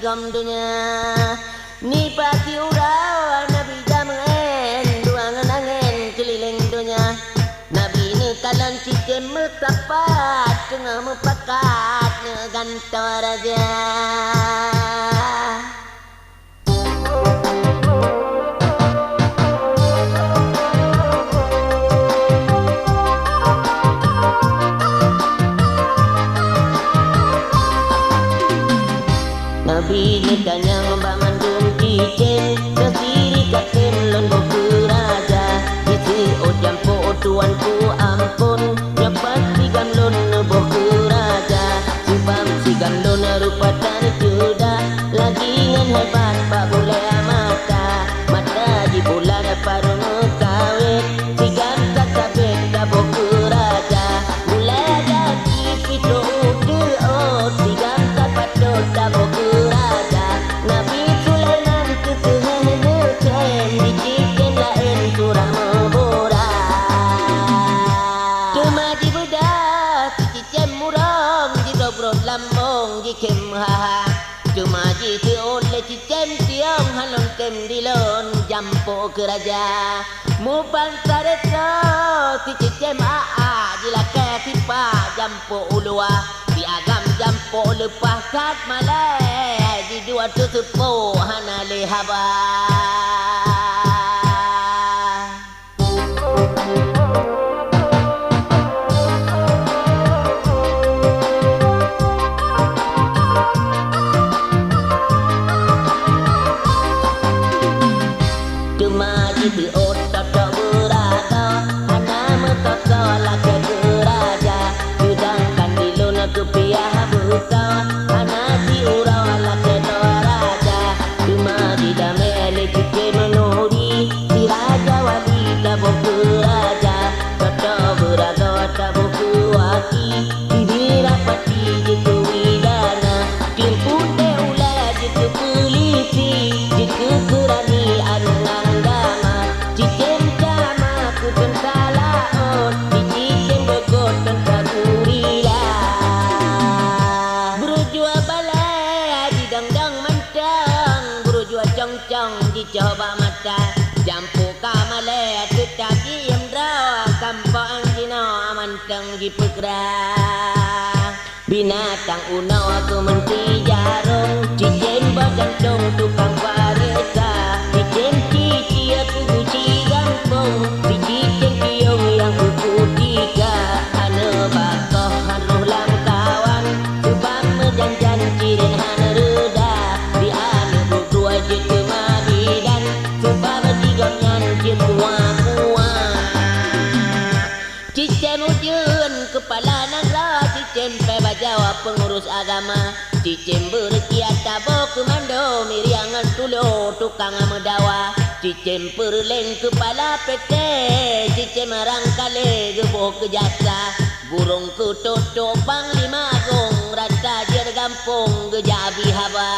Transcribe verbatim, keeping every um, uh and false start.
Lam donya, nibak siuroe Nabi jamén dua ngon angén keulileng donya. Nabi neukalon cicém meusapat teungoh meupakat neugantoe raja. Nabi geutanyong bak mandum cicém, "Soe sirikatem lôn boh keu raja?" Jiseuôt jampôk, "Tuanku ampôn, nyoe pat sigam lôn neuboh keu raja. Seubab sigam lôn rupa tan ceudah, lagi ngon hebat bak bulée mata. Mata jibulat parôh meukawét, sigam ka sabét taboh keu raja. Mulai dari pintoe u teuôt, sigam ka patot taboh keu raja." Nabi Sulaiman keu keuheueh neutem, di cicém laén surah meuburak. Teuma jibeudôh si cicém murông, jidrob rot lambông, jikhém meuhaha. Teuma jiseuôt lé cicém tiong, "Hana lôn tem di lôn jampôk keu raja." Mupan sarétoe si cicém a-a, jilakée sipak jampôk u luwa. Di agam jampôk leupah that malée, jiduek teuseupôk hana lé haba. Teuma jiseuôt totok beuragoe, hana meutotoe lakée keu raja. Seudangkan di lôn keupiah beusoe, hana siuroe lakée droe raja. Teuma jidamé lé cicém nuri, si raja wali taboh keu raja. Totok beuragoe taboh keu waki, sibira pati jeuet keu widana. Keuputéh ulée jeuet keu peulisi, jeuet keu keurani aneuëk ngon dama. Cicém cama keu teuntra laôt, di cicém beugôt teuntra gurila. Burujuek balée jidong-dong mantong, burujuek cong-cong jicoh bak mata. Jampôk ka malée teutap jiem droe, kampong jinoe mantong jipeukra. Binatang unoe keu meunti jarông, cicém boh jantông tukang paresa, cicém cicém keu guci gampông, cicém piông nyang keu kutika, aneuk bakoh han roh lam kawan, seubab meujanjan cirét han reuda, di aneuk buet dua jeuet teuma bidan, seubab di gobnyan jeuet mua-mua. Cicém ujeuen keupala nanggroe, cicém pèh bajôh peungurus agama, cicém beureukiat taboh keumando, miriang ngon tulo tukang meudawa, cicém peureuleng keupala P T, cicém rangkalé geuboh keu jasa, burông keu toto panglima agong, rata jeuet gampông geujak bi haba.